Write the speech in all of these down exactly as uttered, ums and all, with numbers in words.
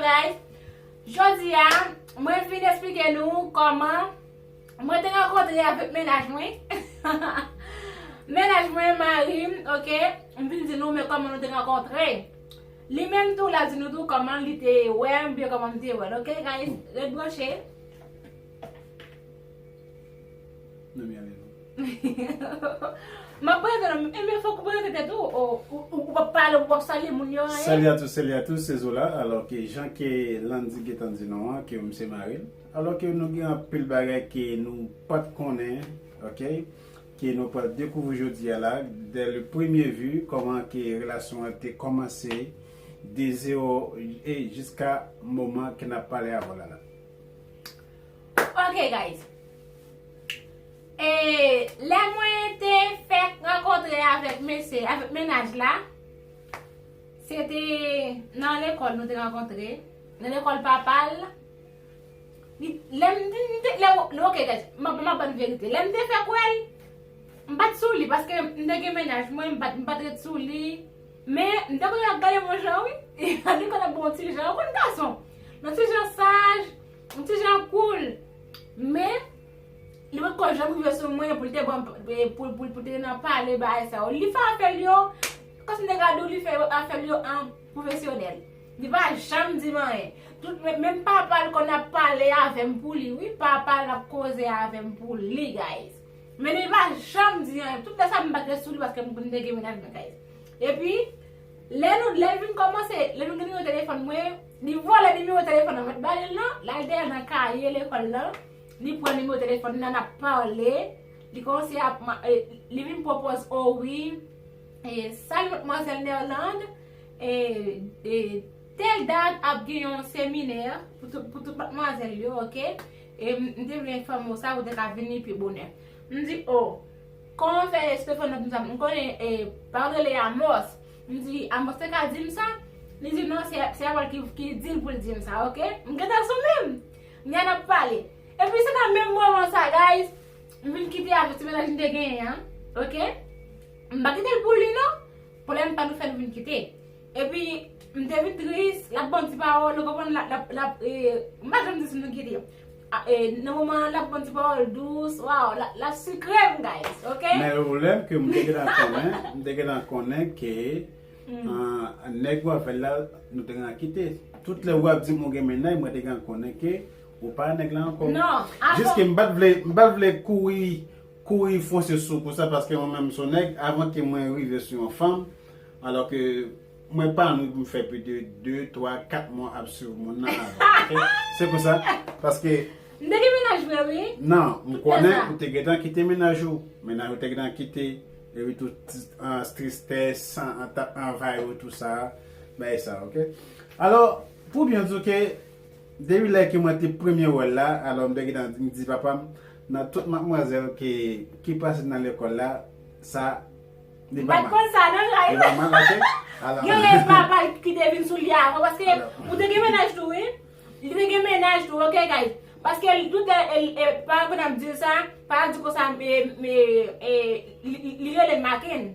Guys, jodi a, mwen vin eksplike nou kòman mwen te rankontre avèk mennaj mwen. Mennaj mwen, mari m, oke? M vin di nou men kòman nou te rankontre. Li menm tou, l a di nou tou kòman li te wè m, byen kòman m te wè l, oke, guys? Ret branche. Non, men ale non. M ap prezante non, men fòk ou prezante tèt ou, ou, ou, ou p ap pale, ou p ap salye moun yo, anyen. Salut à tous, salut à tous, c'est Zola. Alors ke jan ke Landy gentan di nou an, ke m se mari l. Alors ke nou gen anpil bagay ke nou pa t konnen, oke? Ke nou pral dekouvri jodi a la, dès le premier vue, kòman ke relasyon an te kòmanse de zewo e jiska moman ke n ap pale avè w la la. Ok, guys. E lè mwen te fèk rankontre avèk mesye, avèk mennaj la, se te nan lekòl nou te rankontre, nan lekòl papa l. Li, lè m, m te, lè, lè, ok, guys, m ap, m ap ban n verite. Lè m te fèk wè l, m pa t sou li, paske m te gen mennaj mwen, m pa t, m pa t ret sou li. Men, m te konn ap gade m yon jan, wi. Li konn ap bon ti jan, ou konn gason. Yon ti jan saj, yon ti jan cool. Men, li pa t ko janm rive sou mwen pou l te ban, pou, pou, pou, pou te nan pale bagay sa yo. Li fè afè l yo, kòm si m te gade w, li fè afè l yo an pwofesyonèl. Li pa janm di m anyen. Tout, men, menm papa l konn ap pale avè m pou li, wi. Papa l ap koze avè m pou li, guys. Men li pa janm di anyen. Tout lè sa m pa t ret sou li paske m konn te gen mennaj mwen, guys. Epi, lè nou, lè l vin kòmanse, lè l vin gen nimewo telefòn mwen, li vòlè nimewo telefòn nan, mwen pa t ba li l non, l al dèyè nan kaye lekòl lan, li pran nimewo telefòn nan, n ap pale, li kòmanse ap, ma- e, li vin pwopòz, o wi, e, salut mademoiselle Nerlande, e, e, tèl dat ap gen yon seminè pou tout, pou tout madmwazèl yo, oke? E m, m te vle enfòme w sa pou w te ka vini pi bonè. M di, o, kòman fè sou telefòn nan konsa? M konnen, e, pa rele Amos. M di, Amos te ka di m sa? Li di, non, se, se Apòl ki, ki di l pou l di m sa, oke? M gentan sou menm. N a n ap pale. Epi se nan menm moman sa, guys, m vin kite avèk ti mennaj m te genyen an, oke? M pa kite l pou li, non. Pwoblèm pa nou fè nou vin kite. Epi, m te vin tris, l ap ban m ti pawòl, ou konprann, l ap, l ap, l ap, e, m pa janm di si nou kite. A, e, nan moman an, l ap ban m ti pawòl dous, waw, l ap, l ap sikre m, guys, oke? Men le pwoblèm ke m te gentan konnen, m te gentan konnen ke, hmm, ah, nèg w avè l la, nou te gentan kite. Tout lè w ap di m ou gen mennaj, mwen te gentan konnen ke ou pa nèg la ankò. Non, avan. Jiske m pa t vle, m pa t vle kouri kouri fonse sou kou sa, paske mwen menm se yon nèg, avan ke mwen rive sou yon fanm, alò ke mwen pa annik pou m fè plis de de, twa, kat mwa ap swiv moun nan avan, oke? Se pou sa, paske m te gen mennaj vre, wi. Non, m konnen ou te gentan kite mennaj ou. Mennaj ou te gentan kite, epi tout, ah, tristès, san, an t ap anvayi ou, tou sa, bagay sa, oke? Alò, pou byen di w ke, depi lè ke mwen te premye wè l la, alò m te gentan di, m di papa m, nan tout madmwazèl ke, ki pase nan lekòl la, sa, li pa mal. M pa t konn sa, non, Jaï. Li pa mal, oke? Alò. Gen rèv papa ki te vin sou li avan, paske ou te gen mennaj tou, wi. Li te gen mennaj tou, oke, guys? Paske li tout lè, e, e, pa konn ap di l sa, pa di konsa, e, e, e, li, li, li rele Maken.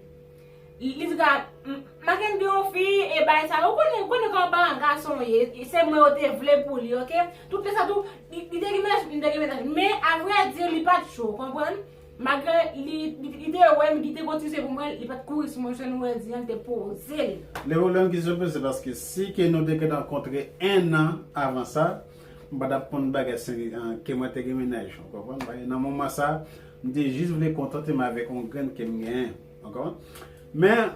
Li, li di ka, m, Maken gen yon fi, e bay sa, ou konnen, ou konnen kòman paran gason ye, se mwen yo te vle pou li, oke? Tout lè sa tou, li, li te gen mennaj, li te gen mennaj. Men, avrèdi, li pa t cho, konprann? Malgre li, li, li te wè m, li te kotize pou mwen, li pa t kouri sou mwen, jan nou wè di an, li te poze l. Le pwoblèm ki se poze, se paske si ke nou te gentan rankontre en an avan sa, m pa t ap konn bagay sa, an, ke mwen te gen mennaj, ou konprann? Paske nan moman sa, m te jis vle kontante m avèk yon grenn ke m genyen, ou konprann? Men,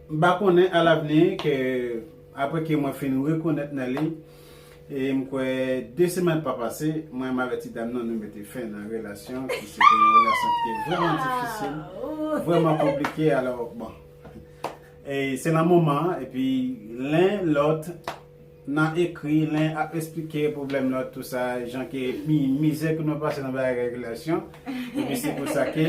m pa konnen alavni ke, apre ke mwen fin rekonèt nan li, e m kwè de semèn pa pase, mwen m avèk ti dam nan, nou mete fen nan relasyon, ki se te yon relasyon ki te vrèman difisil, vrèman konplike, alò, bon. E se nan moman an, epi len lòt, nan ekri, len ap eksplike pwoblèm lòt, tou sa, jan ke mi, mizè ke nou pase nan bagay relasyon, epi se pou sa ke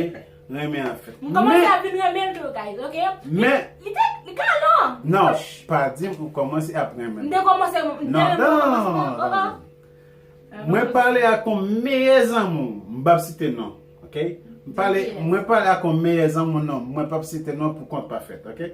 renmen an fèt. M kòmanse ap vin renmen l tou, guys, oke? Men li, li te, li galan. Non, pa di m ou kòmanse ap renmen l. M te kòmanse, m te renmen l nan kòmansman, oh, oh. Mwen pale ak yon meyè zanmi w, m p ap site non, oke? M pale, mwen pale ak yon meyè zanmi w, non, mwen p ap site non pou kont pa fèt, oke?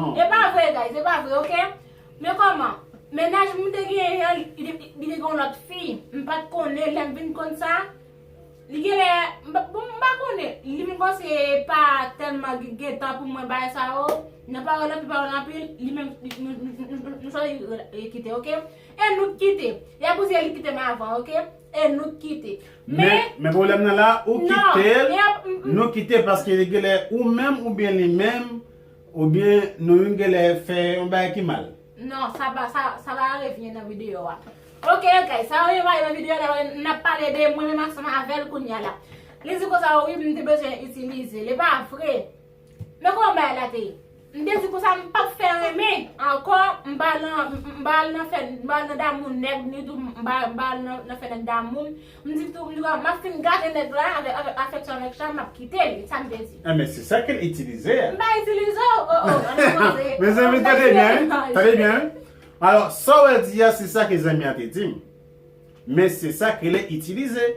non. E pa vre, guys, e pa vre, ok? Men kòman? Mennaj m te genyen an, li, li, li te gen yon lòt fi. M pa t konnen, lè m vin konn sa, li genlè, m pa, bon, m pa konnen. Li vin kòmanse pa tèlman gen, gen tan pou mwen, bagay sa yo. Nan pawòl anpil, pawòl anpil, li menm, li, nou, nou, nou, nou, nou chwazi, e, kite, ok? E nou t kite. Y ap di li kite m avan, ok? E nou t kite. Men, men pwoblèm nan la, ou kite l, nou kite paske li genlè ou menm oubyen li menm, oubyen nou youn genlè fè yon bagay ki mal. Non, sa pa, sa, sa pa revyen nan videyo a. Ok, guys, sa revyen nan videyo a, n ap pale de mwen menm ansanm avè l kounye a la. Li di konsa, wi, m te bezwen itilize l. E pa vre. Men kòman bagay la te ye? M te di konsa, m p ap fè renmen ankò, m pa al nan, m, m pa al nan fè, m pa al nan damou nèg, ni tou, m pa, m pa al nan, nan fè nèg damou. M di tou, m di, m ap fin gate nèg la avèk, avèk afeksyon, avèk chan, m ap kite l, sa m te di. Ah, men se sa ke l itilize a. M pa itilize w, oh, oh, ann koze. Mezanmi, tande byen, tande byen. Alò, sa w di a, se sa ke zanmi an te di m. Men se sa k rele itilize.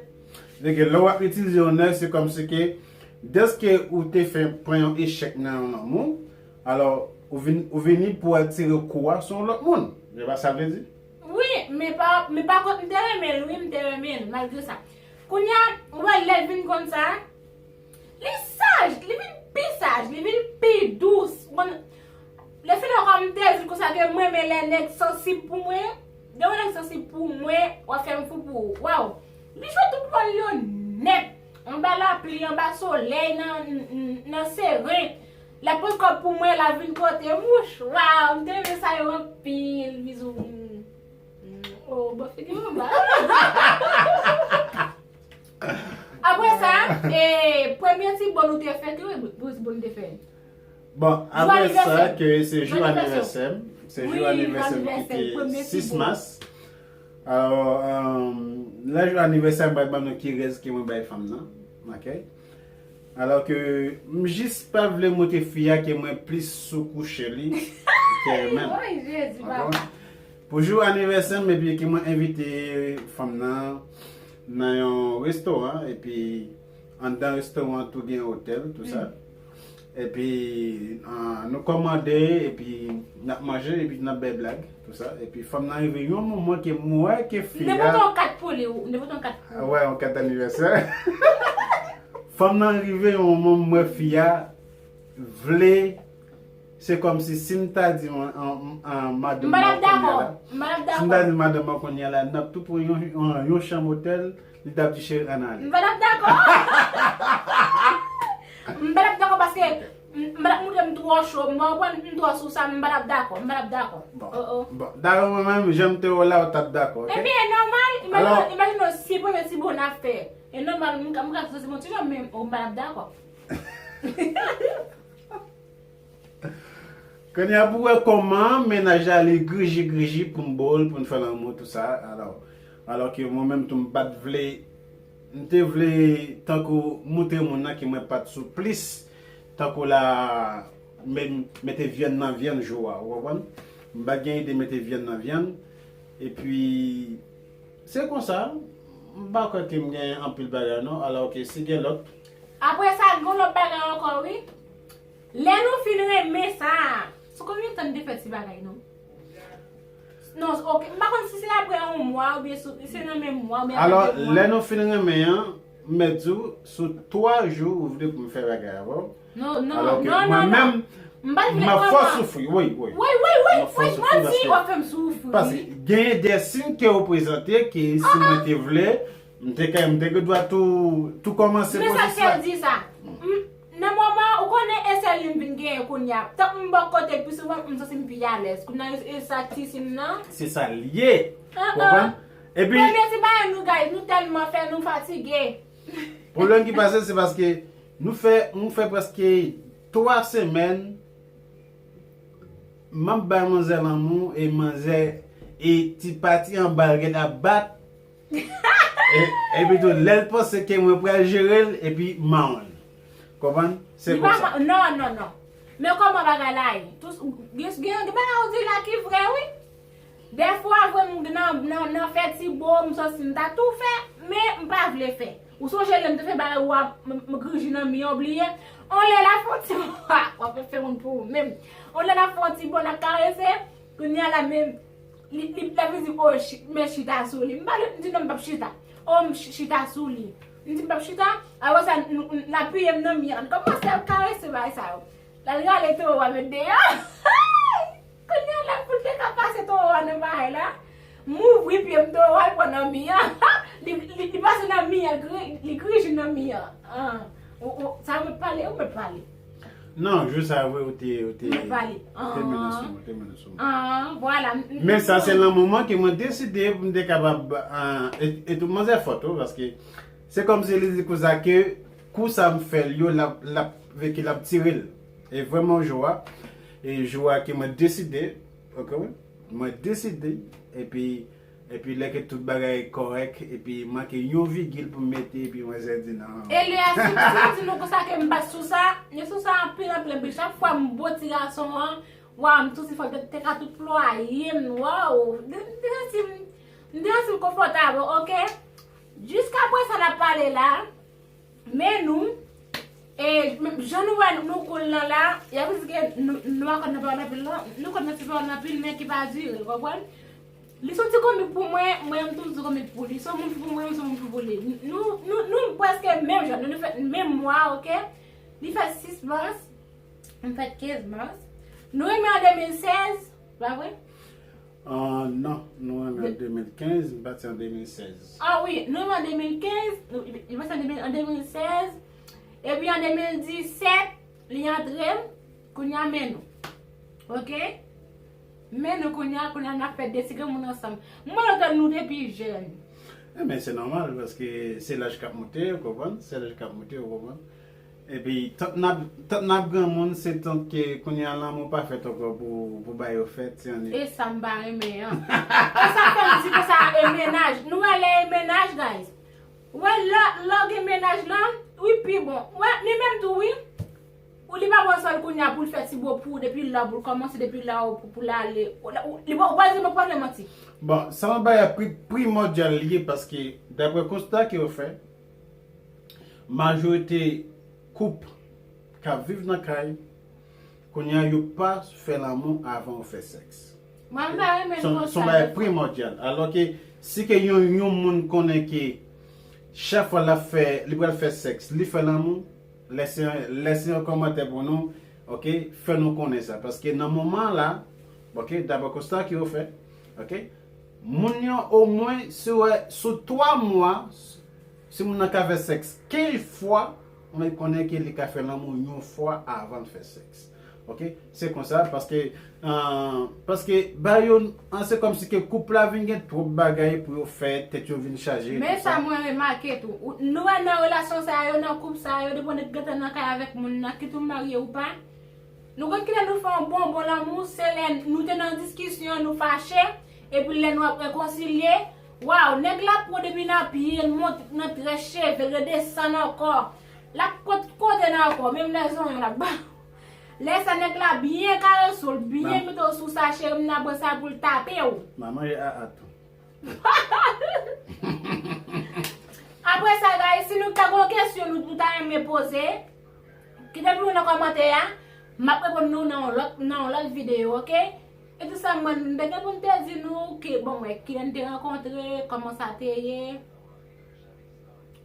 Sètadi ke lè w ap itilize yon nèg, se kòmsi ke dèske ou te fè pran yon echèk nan yon lanmou, alò, ou vin, ou vini pou atire kou a sou yon lòt moun. Se pa sa l vle di? Wi, men pa, men pa kont m te renmen l, wi, m te renmen l, malgre sa. Kounye a, ou wè lè l vin konn sa, li saj, li vin pi saj, li vin pi dous. Bon, lefètke m te di l konsa ke mwen renmen lè nèg sansib pou mwen, lè yon nèg sansib pou mwen, w ap fè m fou pou ou. Waw! Li jwe tout wòl yo nèt. Anba lapli, anba solèy, nan, nan, nan seren. L ap pran kòb pou mwen, l ap vin kote m. Wouch, waw, m te renmen sa yo anpil. Bizou. Mm, mm. Oh, bon, figi m anba. Apre sa, e, premye ti bòn ou te fè, ki premye ti bòn ou te fè? Bon, apre sa, ke se jou anivèsè m, se jou anivèsè m ki te sis mas. Alò, um, nan jou anivèsè m, mwen ban nou ki rèz ke mwen bay fanm nan. Ok? Alò ke m jis pa vle montre fi a ke mwen plis sou kouche li ke renmen l. Oy, Jezi, papa. Pou jou anivèsè m, epi ke mwen envite fanm nan nan yon restoran, epi anndan restoran an tou gen otèl, tou sa. Epi, ah, nou kòmande, epi n ap manje, epi n ap bay blag, tou sa. Epi fanm nan rive yon moman ke m wè ke fi a. M te pote yon kat pou li, m te pote yon kat pou li. Wè, yon kat anivèsè. Fanm nan rive yon moman m wè fi a vle, se kòmsi si m ta di an, an, an, madanm nan kounye a la, si m ta di madanm nan kounye a la, n ap tou pran yon, yon, yon chanm otèl, li t ap di, "Cheri, ann ale." M pa t ap dakò. M pa t ap dakò paske m, m pa t ap montre m twò cho, m pa konprann m twò sou sa, m pa t ap dakò, m pa t ap dakò. Bon, bon, dayè mwen menm, jan m te wè w la, ou t ap dakò, ok? Ebyen, e nòmal, imajine, imajine w si premye ti bòn n ap fè. E nòmal, m ka, m ka santi m yon ti jan, men m pa t ap dakò. Kounye a pou wè kòman mennaj la li griji griji pou m ba w l, pou n fè lanmou, tou sa. Alò, alò ke mwen menm tou m pa t vle, m te vle tankou montre moun nan ke mwen pa t sou plis, tankou la, men, mete vyann nan vyann jou a, ou konprann? M pa t gen ide mete vyann nan vyann. Epi, se konsa, m pa kwè ke m gen anpil bagay non, alò ke si gen lòt. Apre sa, gen lòt bagay ankò, wi. Lè nou fin renmen sa, sou konbyen tan n te fè ti bagay, non? Non, ok, m pa konn si se apre yon mwa, oubyen sou, se nan menm mwa, oubyen apre de mwa. Alò, lè nou fin renmen an, m mèt di w, sou twa jou, ou vle pou m fè bagay avè w. Non, non, non, non, non. Alò ke mwen menm, m ap fè w soufri, wi, wi. Wi, wi, wi, wi, manti, w ap fè m soufri. Paske genyen de siy ke w prezante ke si mwen te vle, M te ka, m te gen dwa tou, tou kòmanse pwosesis la. Men sa k fè l di sa. M- Nan moman, ou konnen e sèl li m vin genyen kounye a. Tank m bò kote l pi souvan, m santi m pi alèz. Kounye a, e sa ti si m nan. Se sa l ye. Konprann? Epi. Premye ti bagay nou, guys, nou tèlman fè, nou fatige. Pwoblèm ki pase, se paske nou fè, nou fè prèske twa semèn, m ap bay manzè lanmou, e manzè, e ti pati anba l gentan ap bat, e, epi tou, lè l panse ke mwen pral jere l, epi mawon l. Konprann? Se konsa. Non, non, non. Men kòman bagay la ye? Gen, gen, gen bagay ou di la ki vre, wi. Dèfwa vre m nan, nan, nan fè ti bo, m santi m ta tou fè, men m pa vle fè. Ou sonje lè m te fè bagay ou a, m, m griji nan mi an, ou bliye? On lè l ap fè on ti bo, w ap fè moun pou ou menm. On lè l ap fè on ti bo, l ap karese, kounye a la menm, li, li, l ap vin di m, o, chi, men chita sou li. M pa vle, m di non, m p ap chita. O, m chi- chita sou li. M di m p ap chita, apre sa, l apiye m nan mi an. L kòmanse ap karese bagay sa yo. L al rale towo a met deyò. Kounye a la pou l te ka pase towo a nan bagay la, m ouvri pye m, towo a l pran nan mi an. Li, li, li pase nan mi an, gri- li griji nan mi an. An. Ou, ou, sa ou mèt pale, ou mèt pale. Non, jou sa vre ou te, ou te, ou te mennen sou mwen, ou te mennen sou mwen. An, vwala. Men sa se nan moman ke mwen deside pou m te kapab, an, e, e tou manzè fò tou, paske se kòmsi li di konsa ke kou sa m fè l yo, l ap, l ap, veki l ap tire l. E vrèman jou a, e jou a ke mwen deside, oke, mwen deside, epi, epi lè ke tout bagay kòrèk, epi manke yon vigil pou m mete, epi mwen se di non. E lè a, si m, si m di nou konsa ke m bat sou sa, men sou sa anpil, anpil, anpil. Chak fwa m bo ti gason an, waw, m tousi fò, te, te ka tout plwaye m, waw. M te, m te santi m, m te santi m konfòtab, oke? Jiskaprezan n ap pale la, Men nou, e, men jan nou wè nou koul lan la, y ap di ke nou, nou pa konn nan pawòl anpil non, nou konn nan ti pawòl anpil, men ki pa dire, w konprann? Li se yon ti komik pou mwen, mwen m tou m se yon komik pou li. Se yon moun pou mwen, m se yon moun pou li. Nou, nou, nou prèske menm jan, nou, nou fèt menm mwa, oke? Li fèt sis mas, m fèt kenz mas. Nou renmen an de mil sèz, pa vre? Ah, non, nou renmen an de mil kenz, m pati an de mil sèz. Ah wi, nou renmen an de mil kenz, nou, li pase an de mil, an de mil sèz, epi an de mil disèt, li antre, kounye a men nou. Oke? Men nou kounye a, kounye a n ap fè de ti granmoun ansanm. M wè nou te, nou depi jèn. Enben, se nòmal, paske se laj k ap moute, ou konprann? Se laj k ap moute, ou konprann? Epi, tant n ap, tant n ap granmoun, se tant ke kounye a lanmou pa fèt ankò pou, pou ba yo fèt, ti annik. E sa m pa renmen an. E sa fè m di konsa, e mennaj. Nou wè lè e mennaj, guys. Ou wè lè, lè w gen mennaj lan, wi pi bon. Ou wè, li menm tou, wi. Ou li pa pran san l kounye a pou l fè ti bo pou ou depi lè pou l kòmanse, depi lè pou, pou l ale. Ou, ou, li pa, ou pa di mwen pa vle manti. Bon, sa yon bagay pri, primòdyal li ye paske, daprè konsta ke yo fè, majorite koup k ap viv nan kay, kounye a yo pa fè lanmou avan yo fè sèks. Mwen m pa renmen l konsa. Se yon bagay primòdyal. Alò ke si ke yon, yon moun konnen ke chak fwa l ap fè, li pral fè sèks, li fè lanmou, lèse, lèse yon kòmantè pou nou, oke, fè nou konnen sa. Paske nan moman la, oke, daprè konsta ke yo fè, oke, moun yo omwen sou, sou twa mwa, si moun nan ka fè sèks kenz fwa, ou mèt konnen ke li ka fè lanmou yon fwa avan l fè sèks. Oke? Se konsa, paske, ah, paske ba yo, ah, se kòmsi ke koup la vin gen twòp bagay pou yo fè, tèt yo vin chaje. Men sa mwen remake tou. Nou wè nan relasyon sa yo, nan koup sa yo, depi w gentan nan kay avèk moun nan, kit ou marye ou pa, nou konn kilè nou fè yon bon, bon lanmou, se lè nou te nan diskisyon, nou fache, epi lè nou ap rekonsilye, waw, nèg la pran depi nan pye l, monte nan trè cheve, redesann ankò. L ap kot, kote n ankò, menm lè zonyon l ap ba. Lè sa nèg la byen karese w, l byen mete w sou sa, cheri m nan pran sa pou l tape w. M a manje aa tou. Apre sa, guys, si nou ta gen yon kesyon nou, nou ta renmen poze, kite pou nou nan kòmantè a. M ap reponn nou nan yon lòt, nan yon lòt videyo, oke? E tou sa, mwen, m te gen pou m te di nou ke, bon, mwen, kilè n te rankontre, kòman sa te ye.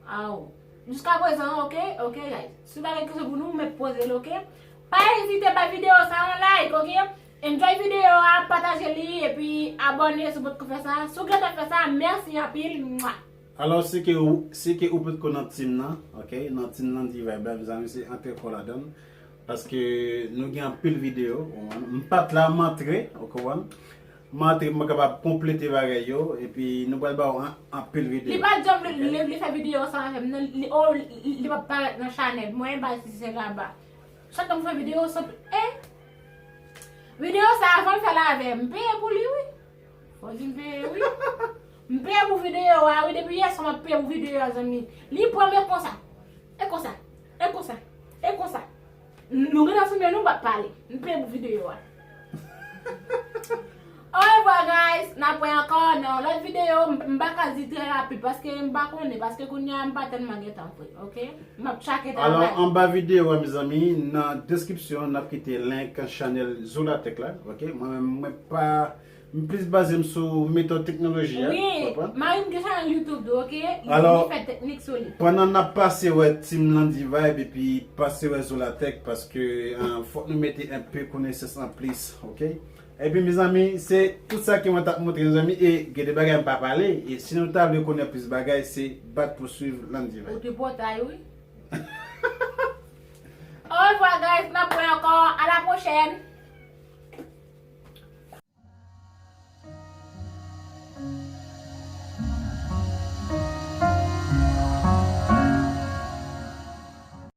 Aw. Jiskaprezan, oke? Oke, guys. Si w ta gen kesyon pou nou, ou mèt poze l, oke? Pa ezite bay videyo sa yon like, oke? Enjoy videyo a, pataje li, epi abòne si w potko fè sa. Si w gentan fè sa, mèsi anpil. Mwa. Alò, si ke ou, si ke ou potko nan team nan, ok, nan team Landy Vibe la, mezanmi, se antre kò ladan l. Paske nou gen anpil videyo, ou konprann? M pa t la, m antre, ou konprann? M antre, m kapab konplete bagay yo, epi nou pral ba w an, anpil videyo. Li pa janm li, li, li fè videyo ansanm avè m, non, li, oh, li, li pa parèt nan chanèl mwen, ba si se laba. Chak tan m fè videyo, se, eh? Videyo sa, avan l fè l avè m, m peye pou li, wi. Fò di m peye, wi. M peye pou videyo a, wi. Depi yè swa m ap peye pou videyo a, zanmi. Li pran men konsa. E konsa. E konsa. E konsa. Nou gen nan sou men nou, m p ap pale. M peye pou videyo a. Orevwa, guys. N ap wè ankò nan yon lòt videyo. M, m pa ka di trè rapid paske m pa konnen. Paske kounye a, m pa tèlman gen tan vre. Ok? M ap tchake travay. Alò, anba videyo a, mezanmi, nan deskripsyon, n ap kite link chanèl Zolatech la. Ok? Mwen menm, mwen pa M plis baze m sou metòd teknoloji a, wi, w konprann? Mari m gen chanèl YouTube tou, ok? Li, alò, li fè teknik sou li. Pandan n ap pase wè Team Landy Vibe epi pase wè Zolatech, paske, ah, fòk nou mete enpe konesans an plis, ok? Epi, mezanmi, se tout sa ke mwen t ap montre, mezanmi, e gen de bagay m pa pale, e si nou ta vle konnen plis bagay, se bat pou swiv Landy Vibe. Ou tripotay, wi. Orevwa, guys, n ap wè ankò, a la pwochèn.